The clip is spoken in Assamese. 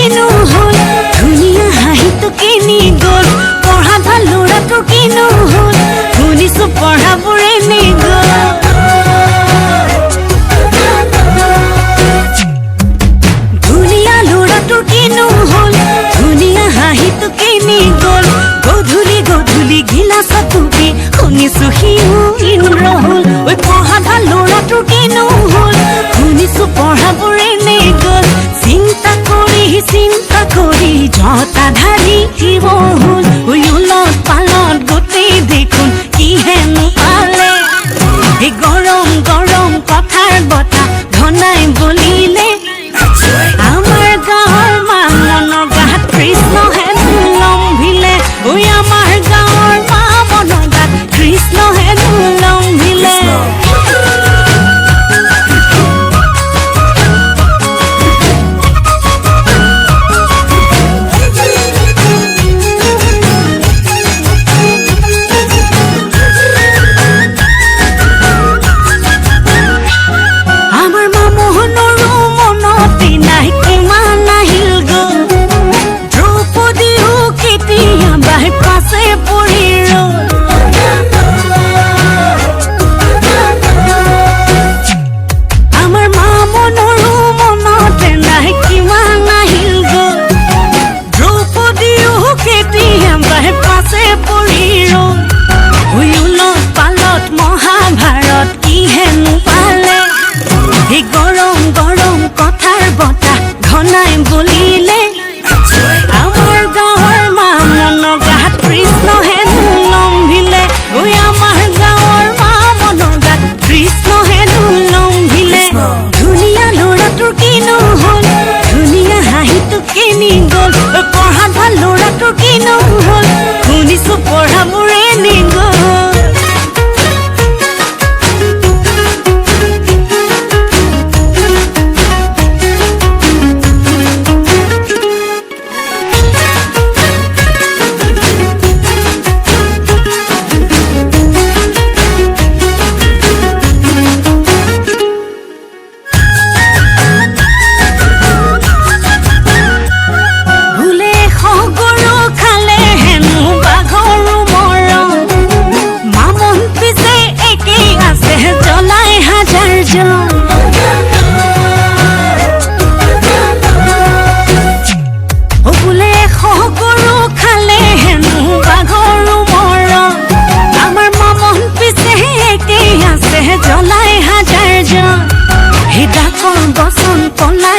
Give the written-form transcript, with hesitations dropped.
কিনো হ'ল, ধুনীয়া হাঁহিটো কিনি গ'ল। পঢ়া ভাল ল'ৰাটোৰ কিনো হ'ল, শুনিছো পঢ়াবোৰে নি গ'ল। ধুনীয়া ল'ৰাটোৰ কিনো হ'ল, ধুনীয়া হাঁহিটো কিনি গ'ল। গধূলি গধূলি গিলাচত ডুবি শুনিছো সিও ইন্দ্ৰ হ'ল। ঐ পঢ়া ভাল ল'ৰাটোৰ কিনো হ'ল, শুনিছো পঢ়াবোৰে নি গ'ল। চিন্তা কৰি চিন্তা কৰি জটাধাৰী শিৱ হ'ল। ঐ ওলট পালট গোটেই দেখোন কি হেনো পালে, এই গৰম গৰম কথাৰ বতা ঘনাই বলিলে। আমাৰ গাঁৱৰ মামনৰ গাত কৃষ্ণ হেনো লম্ভিলে। ঐ আমাৰ গাঁৱৰ মামনৰ গাত কৃষ্ণ হেনো লম্ভিলে। আমাৰ মামোহনৰো মনতে নাই কিমান আহিল গ'ল। দ্ৰৌপদীও কেতিয়াবা পাছে পৰি ৰ'ল। আমাৰ মামনৰো মনতে নাই কিমান আহিল গ'ল। দ্ৰৌপদীও কেতিয়াবা পাছে পৰি ৰ'ল। উলত পালত মহাভাৰত কি হেনো পালে, এই গৰম গৰম কথাৰ বতা ঘনাই বলিলে। আমাৰ গাঁৱৰ মামনৰ গাত কৃষ্ণ হেনো লম্ভিলে। ঐ আমাৰ গাঁৱৰ মামনৰ গাত কৃষ্ণ হেনো লম্ভিলে। ধুনীয়া ল'ৰাটোৰ কিনো হ'ল, ধুনীয়া হাঁহিটো কিনি গ'ল। ঐ পঢ়া ভাল ল'ৰাটোৰ কিনো হ'ল, শুনিছো পঢ়াবোৰে নি গ'ল। ভুলে গৰু খালে হেনো বাঘৰো মৰম। মামন পিছে একেই আছে জ্বলাই হাজাৰ জন। বোলে গৰু খালে হেনো বাঘৰো মৰম। আমাৰ মামন পিছে একেই আছে জ্বলাই হাজাৰ জন। সেই ডাকৰ বচন কলা